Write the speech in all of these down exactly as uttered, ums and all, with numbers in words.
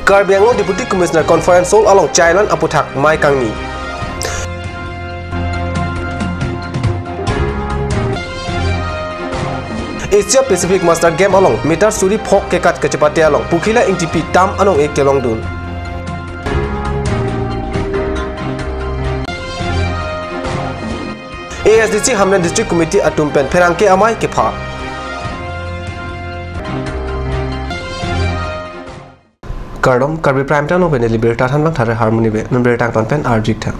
Karbi Anglong Deputy Commissioner Conference Hall along Childline aputhak mei kangni. Asia Pacific Master Game along meter suri phok kekat kachepate along Pokila Engtipi tam anong-e kelongdun. A S D C Hamren District Committee atum pen pherangke amei kepha. Kardom, Karbi Prime Time along pen neli birta thanbang thare harmoni be, non birta angton pen arjik tha.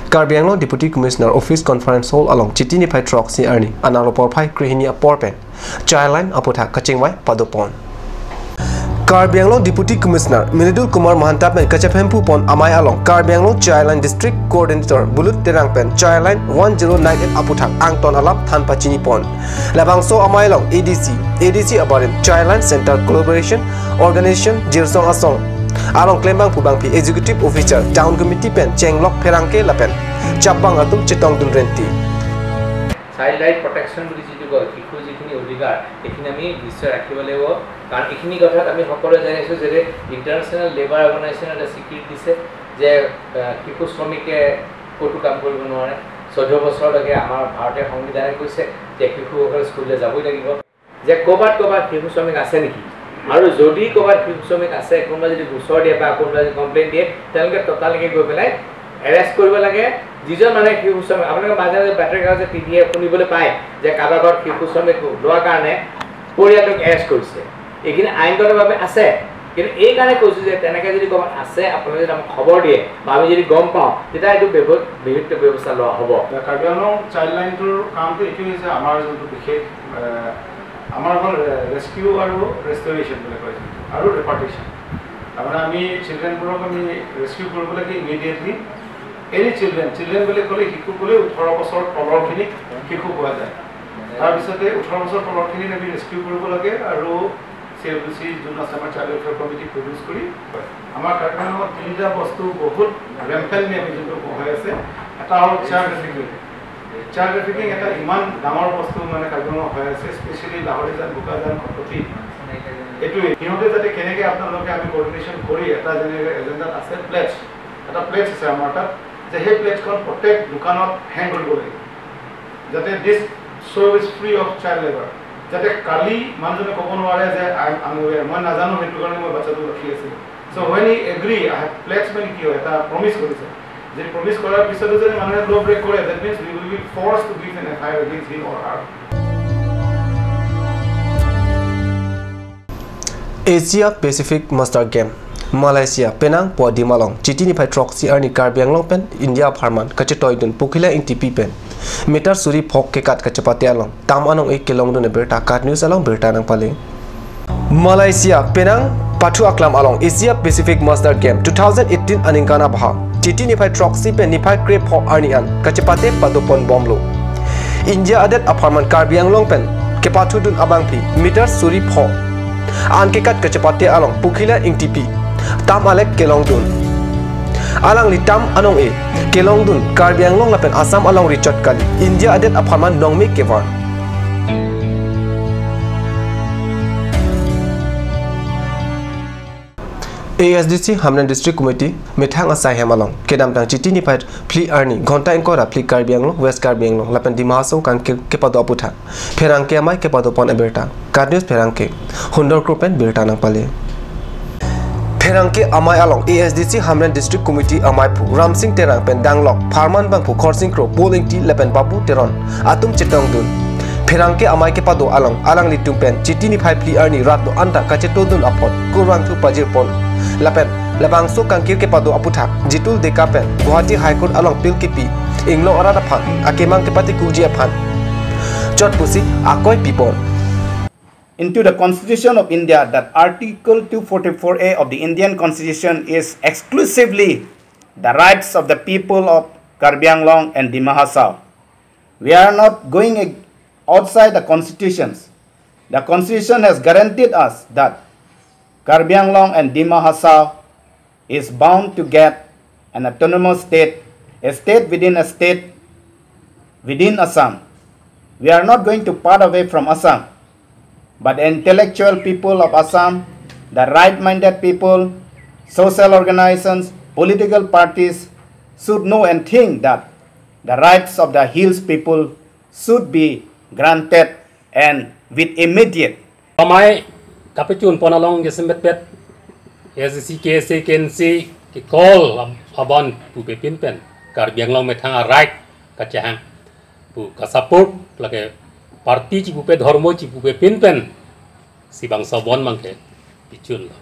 Karbi Anglong Deputy Commissioner Office Conference Hall along Chiti niphai throksi arni, anaro porphai krehini apor pen Childline aputhak kachingvai padopon. Karbi Anglong Deputy Commissioner Mridul Kumar Mahanta pen kachephemphu pon amei along Karbi Anglong Childline District Coordinator Bulut Terang pen Childline one zero nine eight aputhak angton alap than pachini pon. Labangso amei along A D C, A D C abarim Childline Center Collaboration Organization Jirsong Asong along klembangphu bangphi Executive Officer Town Committee pen chenglok pherangke lapen chapbang atum chetongdun renti. Child right protection বুলি যিটো কয়, শিশুৰ যিখিনি অধিকাৰ, এইখিনি আমি নিশ্চয় ৰাখিব লাগিব। কাৰণ এইখিনি কথাত আমি সকলোৱে জানিছোঁ যে ইণ্টাৰনেশ্যনেল লেবাৰ অৰ্গেনাইজেশ্যনে এটা স্বীকৃতি দিছে যে আহ, শিশু শ্ৰমিকে ক'তো কাম কৰিব নোৱাৰে। চৈধ্য বছৰলৈকে আমাৰ ভাৰতীয় সংবিধানে কৈছে যে শিশুসকলে স্কুললৈ যাবই লাগিব। যে ক'ৰবাত ক'ৰবাত শিশু শ্ৰমিক আছে নেকি, আৰু যদি ক'ৰবাত শিশু শ্ৰমিক আছে, কোনোবা যদি গোচৰ দিয়ে বা কোনোবা যদি কমপ্লেইন দিয়ে, তেওঁলোকে ততালিকে গৈ পেলাই এৰেষ্ট কৰিব লাগে। যিজন মানে শিশু শ্ৰমিক, আপোনালোকে মাজে মাজে বাতৰি কাগজে টিভিয়ে শুনিবলৈ পায় যে কাৰোবাৰ ঘৰত শিশু শ্ৰমিক লোৱাৰ কাৰণে পৰিয়ালটোক এৰেষ্ট কৰিছে। এইখিনি আইনগতভাৱে আছে, কিন্তু এইকাৰণে কৈছোঁ যে তেনেকৈ যদি ক'ৰবাত আছে, আপোনালোকে যদি আমাক খবৰ দিয়ে বা আমি যদি গম পাওঁ, তেতিয়া এইটো বিভু- বিহিত ব্যৱস্থা লোৱা হ'ব। কাৰ্বি আংলং চাইল্ড লাইনটোৰ কামটো এইটোৱেই যে আমাৰ যোনটো বিশেষ, আহ, আমাৰ হ'ল ৰেস্কিউ আৰু ৰেষ্টৰিয়েশ্যন বুলি কয়, আৰু ৰিপাৰ্টিশ্যন। তাৰমানে আমি চিলড্ৰেনবোৰক আমি ৰেস্কিউ কৰিব লাগে ইমিডিয়েটলি। এনি চিলড্ৰেন, চিলড্ৰেন বুলি ক'লে শিশু বুলি ওঠৰ বছৰ তলৰখিনিক শিশু কোৱা যায়। তাৰপিছতে ওঠৰ বছৰ তলৰখিনিক আমি ৰেস্কিউ কৰিব লাগে আৰু চি এল চি যোন আছে আমাৰ চাইল্ড ৱেলফেয়াৰ কমিটি প্ৰডিউচ কৰি। আমাৰ কাৰ্বি আংলঙত তিনিটা বস্তু বহুত ৰেম্পেণ্টলি আমি যোনটো হৈ আছে, এটা হ'ল চাইল্ড ট্ৰেফিকিং। চাইল্ড ট্ৰেফিকিং এটা ইমান ডাঙৰ বস্তু মানে কাৰ্বি আংলঙত হৈ আছে, স্পেচিয়েলি লাহৰীজান, বোকাজান, খটখটি। এইটোৱে সিহঁতে যাতে কেনেকৈ আপোনালোকে আমি কৰ্ডিনেশ্যন কৰি এটা যেনেকৈ এজেণ্ডাত আছে প্লেজ, এটা প্লেজ আছে আমাৰ তাত যে সেই প্লেজখন প্ৰত্যেক দোকানত হেং কৰিব লাগিব, যাতে this store is free of child labour, যাতে কালি মানুহজনে ক'ব নোৱাৰে যে "I am unaware, মই নাজানো, সেইটো কাৰণে মই বাচ্ছাটো ৰাখি আছিলোঁ।" So when he agree, I have pledged মানে কি হয়, এটা প্ৰমিছ কৰিছে, যে প্ৰমিছ কৰাৰ পিছতো যদি মানুহে ল ব্ৰেক কৰে, that means we will be forced to give an F I R against him or her. Asia Pacific Master Game, Malaysia, penang po adim along Chiti niphai throksi arni Karbi Anglong pen India apharman kachetoidun Pokila Engtipi pen meter suri phok kekat kachepate along tam anong-e kelongdun abirta KAT News along birta nangpale. Malaysia penang pathu aklam along Asia Pacific Master Game two thousand eighteen aningkan abha Chiti niphai throksi pen niphai krepho arni an kachepate padopon bomlo. India adet apharman Karbi Anglong pen kepathudun abangpi meter suri pho an kekat kachepate along Pokila Engtipi tam alek kelongdun. Alangli tam anong-e kelongdun Karbi Anglong lapen Assam alongri chot kali India adet apharman nongme kevan. A S D C Hamren District Committee methang asai hem along kedamtang Chiti niphai phli arni ghonta ingkoi ra phli Karbi Anglong, West Karbi Anglong lapen Dima Hasao kangkir kepado aputhak pherangke amei kepadopon abirta KAT News pherangke Hundor Kro pen birta nangpale. Pherangke amei along A S D C Hamren District Committee ameiphu Ramsing Terang pen danglok pharman bangphu Khorsing Kro, Paul Engti lapen Babu Teron atum chetongdun. Pherangke amei kepado along alanglitum pen Chiti niphai phli arni rat do-an ta kachetodun apot kurvangthu pajirpon lapen labangso kangkir kepado aputhak Jitul Deka pen Guwahati High Court along appeal kipi inglong arat aphan akemang kepatikukji aphan chot pusi akoi pipon. Into the Constitution of India, that Article two forty-four A of the Indian Constitution is exclusively the rights of the people of Karbi Anglong and Dima Hasao. We are not going ag- outside the constitutions. The constitution has guaranteed us that Karbi Anglong and Dima Hasao is bound to get an autonomous state, a state within a state within Assam. We are not going to part away from Assam, but the intellectual people of Assam, the right-minded people, Social organizations, political parties should know and think that the rights of the hills people should be granted and with immediate. Amei kapachun pon along jasemetpet A S D C, K S A, K N C ke call ab-, abang pupe pin pen Karbi Anglong methang a-right kachehang pu ka-support lake party chipupe, dhormo chipupe pin pen si bangso bon abangke pichunlo.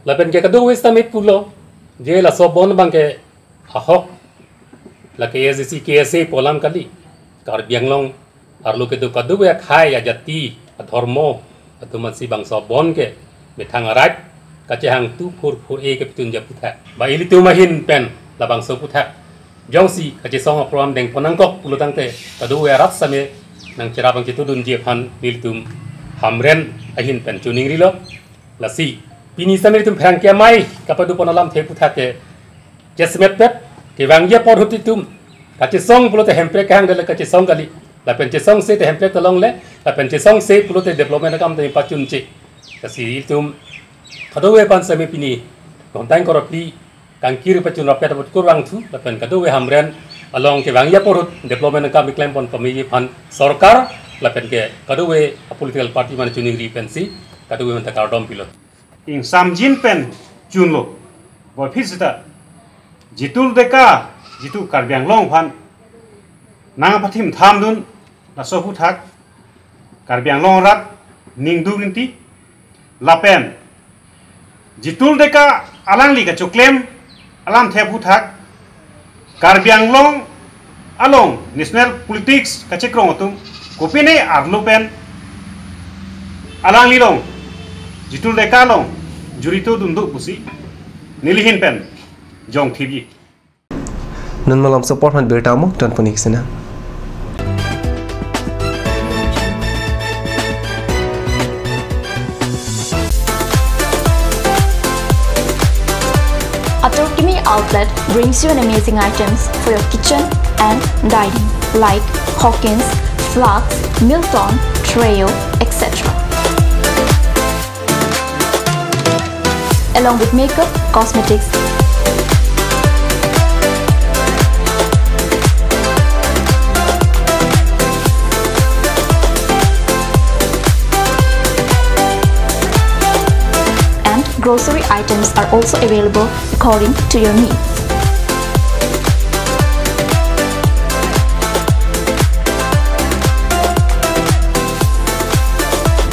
Lapen ke kadokave sitame pulo je laso bon abangke ahok lake A S D C, K S A pu alam kali, Karbi Anglong arlo kedo kadokave akhei ajati adhormo atum aphan si bangso bon ke methang a-right kachehang two four four A ke pichun ja aputhak. Ba ilitum ahin pen labangso aputhak jongsi kachesong a-program dengpon nangkok pulo tangte kadokave arat sitame nangcherap nangchetudunji aphan nelitum Hamren ahin pen choningrilo. Lasi pini sitame ilitum pherangke amei kapado pon alamthe aputhak ke jasemetpet kevangji apor ahut itum kachesong pulote Hemprek kehang dele kachesong kali. Lapen chesongse te Hemprek ta longle, lapen chesongse pulote development akam ta pachunche. Lasi itum kadokave aphan sitame pini Ronghang Korapli kangkir pachun rapet apot kurvangthu, lapen kadokave Hamren along kevangji apor ahut development akam keklem pon pameji aphan sorkar lapen ke kadokave a-political party mane choningri pensi kadokave aphanta kardom pilo. Ingsamjin pen chunlo. Boiphit seta Jitul Deka, jitu Karbi Anglong aphan nangpathim thamdun laso aputhak Karbi Anglong arat ningduk inti lapen Jitul Deka alangli kachoklem alamthe aputhak Karbi Anglong along national politics kachekrong atum kopine arlo pen alangli along Jitul Deka along jurito dunduk pusi neli ahin pen jong thipji. Non malom support han birta mo ton punik sina. Atur Kimi Outlet brings you an amazing items for your kitchen and dining, like Hawkins, flasks, Milton, Treo, et cetera. Along with makeup, cosmetics, and grocery items are also available according to your needs.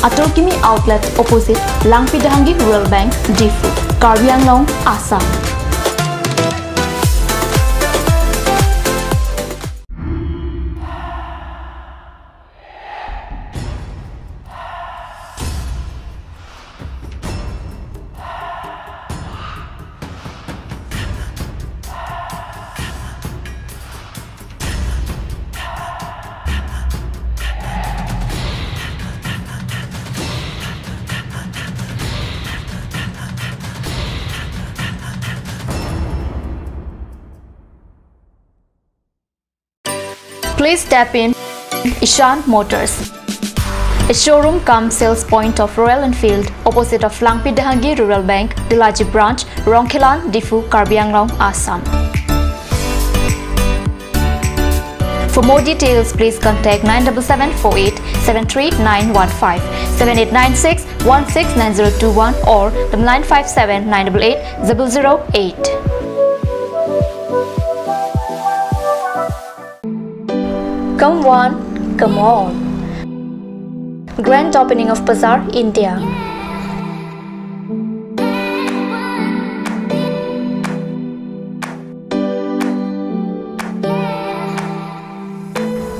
Atur Kimi Outlet, opposite Langpi Dehangi Rural Bank, Diphu, Karbi Anglong, Assam. Please step in Ishan Motors, a showroom cum sales point of Royal Enfield, opposite of Langpi Dehangi Rural Bank, Delaji Branch, Rongkhelan, Diphu, Karbi Anglong, Assam. For more details, please contact nine double seven four eight seven three nine one five, seven eight nine six one six nine zero two one or the nine five seven nine double eight double zero eight. Come one, come all. Grand opening of Bazaar India.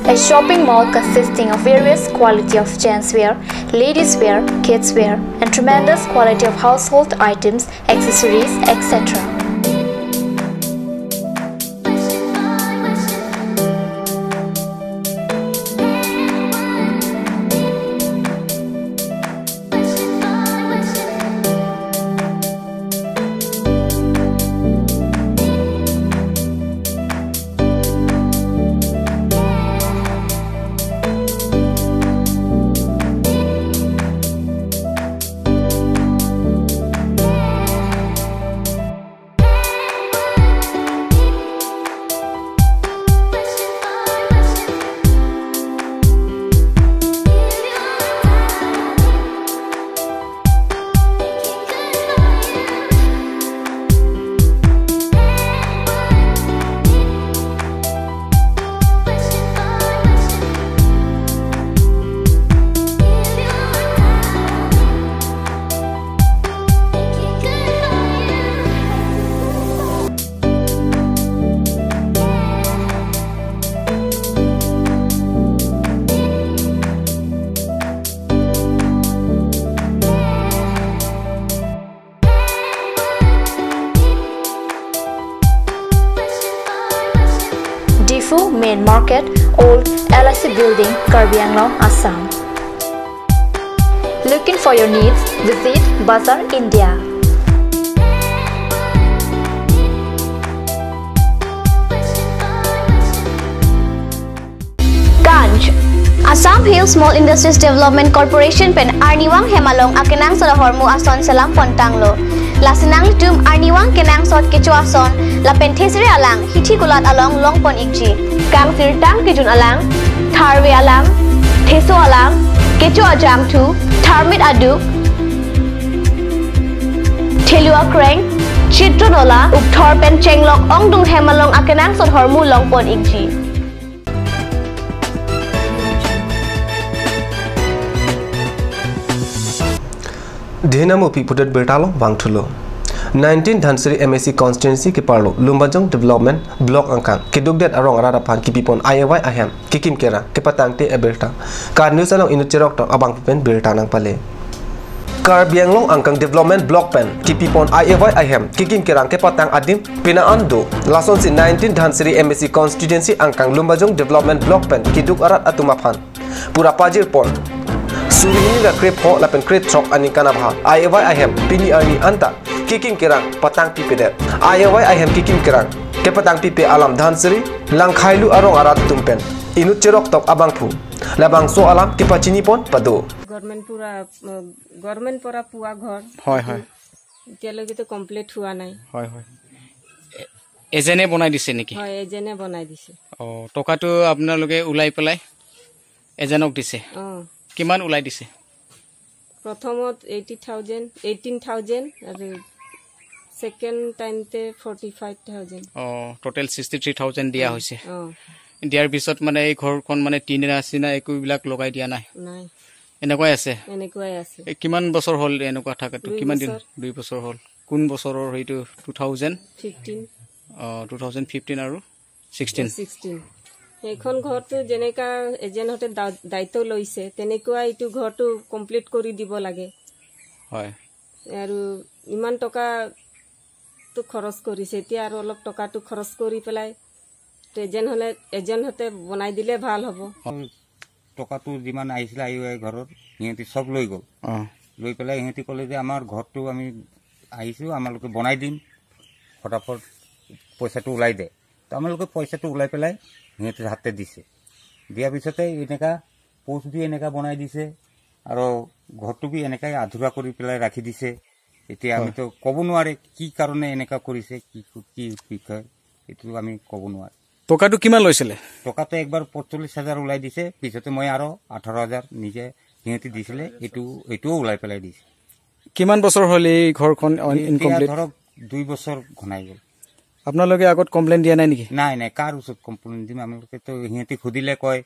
A shopping mall consisting of various quality of gents wear, ladies wear, kids wear, and tremendous quality of household items, accessories, et cetera. Market, Old L I C Building, Karbi Anglong, Assam. Looking for your needs? Visit Bazar India. Kanj, Assam Hill Small Industries Development Corporation pen arnivang hem along akenangsot ahormu ason selam pon tanglo. Lasi nanglitum arnivang kenangsot kecho ason lapen thesere alang hithi kulat along longpon ikji. Kangsirtang kejun alang, tharve alang, theso alang, kecho ajangthu, tharmit aduk, thelu akreng, chitro nola, ukthor pen chenglok ongdung hem along akenangsot ahormu longpon ikji. Dhinam upi pudet birta along vangthulo. Nineteen Dhansiri M A C constituency keparlo Lumbajong Development Block angkang kedukdet arong arat aphan kipipon I A Y ahem kekim kerang kepatangte abirta. KAT News along inut cheroktok abangphu pen birta nangpale. Karbi Anglong angkang development block pen kipipon I A Y ahem kekim kerang kepatang adim pina an do. Lasonsi nineteen Dhansiri M A C constituency angkang Lumbajong Development Block pen keduk arat atum aphan pura pajirpon suri hini ra krepho lapen krethrok aningkan abha I A Y ahem pini arni anta kekim kerang patangpipedet. I A Y ahem kekim kerang kepatangpipe alam Dhansiri Langkhailu arong arat atum pen inut cheroktok abangphu labangso alam kepachinipon pado. Government পুৰা, উম, গভৰ্ণমেণ্ট পৰা পোৱা ঘৰ। হয়, হয়। এতিয়ালৈকেতো কমপ্লিট হোৱা নাই। হয়, হয়। এ-, এজেণ্টে বনাই দিছে নেকি? হয়, এজেণ্টে বনাই দিছে। অ, টকাটো আপোনালোকে ওলাই পেলাই এজেণ্টক দিছে? অ। কিমান ওলাই দিছে? প্ৰথমত এইটি থাউজেণ্ড, এইটিন থাউজেণ্ড আৰু ছেকেণ্ড টাইমতে ফৰ্টি ফাইভ থাউজেণ্ড। অ, টোটেল ছিক্সটি থ্ৰী থাউজেণ্ড দিয়া অ, হৈছে। অ। দিয়াৰ পিছত মানে এই ঘৰখন মানে টিনা চিনা একো এইবিলাক লগাই দিয়া নাই? নাই। এনেকুৱাই আছে? এনেকুৱাই আছে। এ, কিমান বছৰ হ'ল এনেকুৱা থাকাটো? দুই কিমান দিন? বছৰ। দুই বছৰ হ'ল। কোন বছৰৰ সেইটো? Two thousand? ফিফটিন। অ, টু থাউজেণ্ড ফিফটিন আৰু ছিক্সটিন। ছিক্সটিন। সেইখন ঘৰটো যেনেকা এজেণ্টহঁতে দা-, দায়িত্ব লৈছে, তেনেকুৱা এইটো ঘৰটো কমপ্লিট কৰি দিব লাগে। হয়। আৰু ইমান টকাটো খৰচ কৰিছে, এতিয়া আৰু অলপ টকাটো খৰচ কৰি পেলাই তে এজেণ্ট হ'লে, এজেণ্টহঁতে বনাই দিলে ভাল হ'ব। টকাটো যিমান আহিছিলে আই ৱাই ঘৰৰ, সিহঁতি চব লৈ গ'ল। অ। লৈ পেলাই সিহঁতি ক'লে যে, "আমাৰ ঘৰটো আমি আহিছোঁ, আমালোকে বনাই দিম, ফটাফট পইচাটো ওলাই দে।" তো আমালোকে পইচাটো ওলাই পেলাই সিহঁতৰ হাতে দিছে। দিয়াৰ পিছতে এনেকা পোষ্ট দি এনেকা বনাই দিছে আৰু ঘৰটো বি এনেকাই আধৰুৱা কৰি পেলাই ৰাখি দিছে। এতিয়া হয়। আমিতো ক'ব নোৱাৰে কি কাৰণে এনেকা কৰিছে, কি, কি বিষয়, এইটো আমি ক'ব নোৱাৰে। টকাটো কিমান লৈছিলে? টকাটো একবাৰ পঁয়তাল্লিছ হাজাৰ ওলাই দিছে, পিছতে মই আৰু আঠাৰ হাজাৰ নিজে সিহঁতি দিছিলে, এইটো, এইটোও ওলাই পেলাই দিছে। কিমান বছৰ হ'ল এই ঘৰখন অন-, এতিয়া ইনকমপ্লিট? ধৰক দুই বছৰ ঘনাই গ'ল। আপোনালোকে আগত কমপ্লেইন দিয়া নাই নেকি? নাই, নাই, কাৰ ওচৰত কমপ্লেইন দিম? আমালোকেতো সিহঁতি সুধিলে কয়,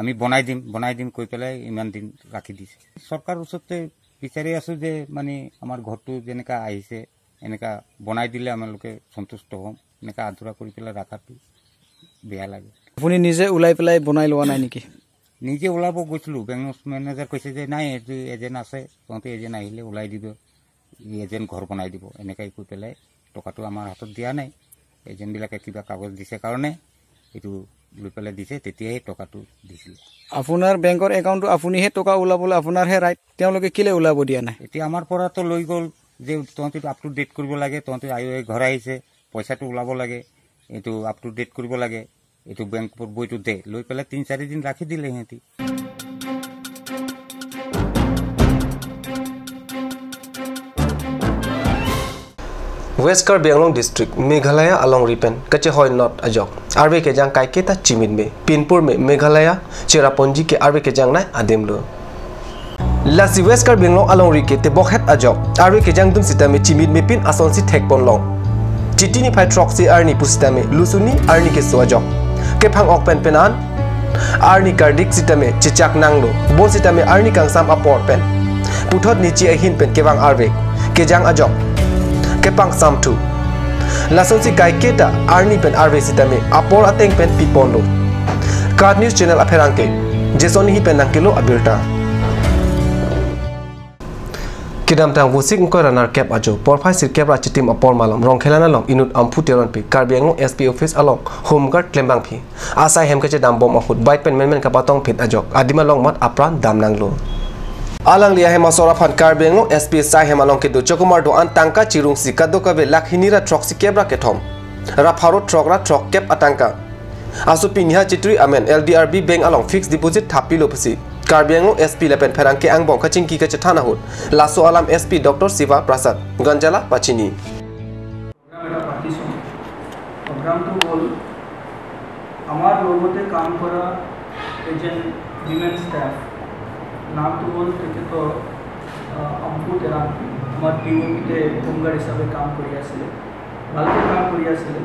"আমি বনাই দিম, বনাই দিম," কৈ পেলাই ইমান দিন ৰাখি দিছে। চৰকাৰৰ ওচৰতে বিচাৰি আছোঁ যে মানে আমাৰ ঘৰটো যেনেকা আহিছে, এনেকা বনাই দিলে আমালোকে সন্তুষ্ট হ'ম। এনেকা আধৰুৱা কৰি পেলাই ৰখাটো বেয়া লাগে। আপুনি নিজে ওলাই পেলাই বনাই লোৱা নাই নেকি? নিজে ওলাব গৈছিলোঁ, বেংক মেনেজাৰ কৈছে যে, "নাই, এইটো এজেণ্ট আছে, তহঁতে এজেণ্ট আহিলে ওলাই দিব, ই এজেণ্ট ঘৰ বনাই দিব।" এনেকাই কৈ পেলাই টকাটো আমাৰ হাতত দিয়া নাই। এজেণ্টবিলাকে কিবা কাগজ দিছে কাৰণে এইটো লৈ পেলাই দিছে, তেতিয়াহে টকাটো দিছিলে। আপোনাৰ বেংকৰ একাউণ্টটো, আপুনিহে টকা ওলাবলৈ, আপোনাৰহে ৰাইট, তেওঁলোকে কেলে ওলাব দিয়া নাই? এতিয়া আমাৰ পৰাতো লৈ গ'ল যে তহঁতে আপ টু ডেট কৰিব লাগে, তহঁতে আই ৱাই ঘৰ আহিছে, পইচাটো ওলাব লাগে, এইটো আপ টু ডেট কৰিব লাগে, এইটো বেংকৰ বইটো দে। লৈ পেলাই তিনি চাৰি দিন ৰাখি দিলে সিহঁতি। West Karbi Anglong District, Meghalaya alongri pen kachehoi not ajok arve kejang kaiketa chimit me, pinpur me Meghalaya Cherrapunji ke arve kejang nai adim lo. Lasi West Karbi Anglong alongri ke tebokhet ajok arve kejang dun sitame chimit mepin asonsi thekpon long. Chiti niphai throksi arni pusitame lusuni arni keso ajok. Kephang ok pen penan arni kardik sitame chechak nanglo. Bonsitame arni kangsam apor pen puthot nichi ahin pen kevang arve kejang ajok kepangsamthu. Lasonsi kaiketa arni pen arve sitame apor ateng pen piponlo. KAT News Channel apherangke Jason Enghi pen nangkelo abirta. Kedamtang Vosik ingkoi ra nerkep ajo porphai sirkep ra chitim apor malom Rongkhelan along inut Amphu Teronpi Karbi Anglong S P office along home guard klembangpi asai hem kachedam bom ahut bike pen menmen kapatongphit ajok adim along mat apran damnanglo. Alangli ahem asor aphan Karbi Anglong S P sai hem along kedo chokomar do-an tangka chirungsi kadokave lakh hini ra throksi kep ra kethom ra pharo throk ra throkkep atangka asopi Neha Chetri amen L D R B bank along fixed deposit thappilo pusi Karbi Anglong S P lapen pherangke angbong kachingki kachethan ahut laso alam S P Doctor Shiva Prasad Ganjala pachini. Programme এটা পাতিছোঁ। প্ৰগ্ৰামটো হ'ল আমাৰ লগতে কাম কৰা এজন women staff, নামটো হ'ল তেখেতৰ আহ, অম্পু তেৰাংপি। আমাৰ টি অ' পিতে হোমগাৰ্ড হিচাপে কাম কৰি আছিলে, ভালকৈ কাম কৰি আছিলে।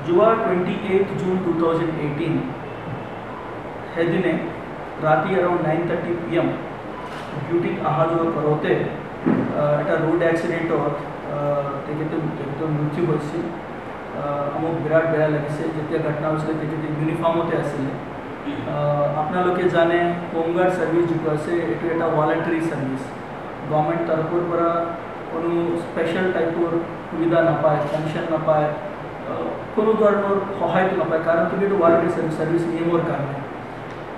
যোৱা twenty eight June two thousand eighteen সেইদিনে ৰাতি around nine thirty P M ডিউটিত অহা যোৱা কৰোঁতে আহ, এটা ৰোড এক্সিডেণ্টত আহ, তেখেতে তেখেতৰ মৃত্যু হৈছিল। আহ, আমাক বিৰাট বেয়া লাগিছে। যেতিয়া ঘটনা হৈছিলে তেখেতে ইউনিফৰ্মতে আছিলে। আহ, আপোনালোকে জানে, হোমগাৰ্ড ছাৰ্ভিচ যিটো আছে এইটো এটা ভলাণ্টাৰী ছাৰ্ভিচ। গভৰ্ণমেণ্ট তৰফৰ পৰা কোনো স্পেচিয়েল টাইপৰ সুবিধা নাপায়, পেঞ্চন নাপায়, আহ, কোনো ধৰণৰ সহায়টো নাপায়, কাৰণ কি এইটো ভলাণ্টাৰী ছাৰ্ভিচ, ছাৰ্ভিচ নিয়মৰ কাৰণে।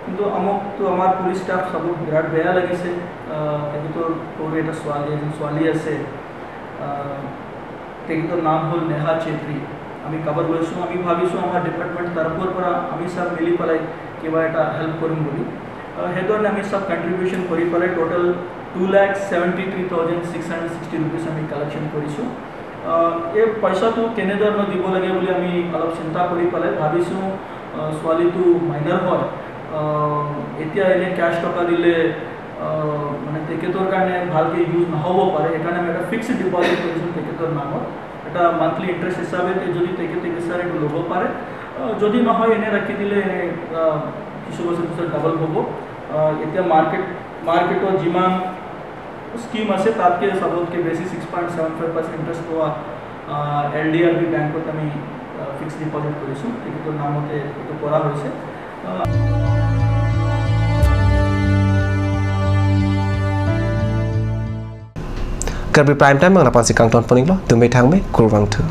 কিন্তু আমাকতো আমাৰ পুলিচ ষ্টাফ সবক বিৰাট বেয়া লাগিছে। আহ, তেখেতৰ সৰু এটা ছোৱালী, এজনী ছোৱালী আছে। আহ, তেখেতৰ নাম হ'ল নেহা চেত্ৰী। আমি খবৰ লৈছোঁ, আমি ভাবিছোঁ আমাৰ ডিপাৰ্টমেণ্ট তৰফৰ পৰা আমি সব মিলি পেলাই কিবা এটা হেল্প কৰিম বুলি। আহ, সেইধৰণে আমি সব কণ্ট্ৰিবিউশ্যন কৰি পেলাই total two lakh seventy three thousand six hundred sixty rupees আমি কালেকশ্যন কৰিছোঁ। আহ, এই পইচাটো কেনেধৰণে দিব লাগে বুলি আমি অলপ চিন্তা কৰি পেলাই ভাবিছোঁ। আহ, ছোৱালীটো মাইনাৰ হয়। আহ, এতিয়া এনে কেছ টকা দিলে আহ, মানে তেখেতৰ কাৰণে ভালকৈ ইউজ নহ'ব পাৰে। সেইকাৰণে আমি এটা ফিক্সড ডিপজিট কৰিছোঁ তেখেতৰ নামত। এটা মান্থলি ইণ্টাৰেষ্ট হিচাপে তে-, যদি তেখেতে বিচাৰে এইটো ল'ব পাৰে। আহ, যদি নহয় এনে ৰাখি দিলে এনে, আহ, কিছু বছৰ পিছত ডাবল হ'ব। আহ, এতিয়া মাৰ্কেট মাৰ্কেটত যিমান স্কিম আছে তাতকৈ সবতকৈ বেছি six point seven five percent interest পোৱা এল ডি আৰ বি বেংকত আমি ফিক্সড ডিপজিট কৰিছোঁ, তেখেতৰ নামতে এইটো কৰা হৈছে। আহ, Karbi Prime Time ang napan si kangton pon-iklo, tumbe thangme, kurvangthu.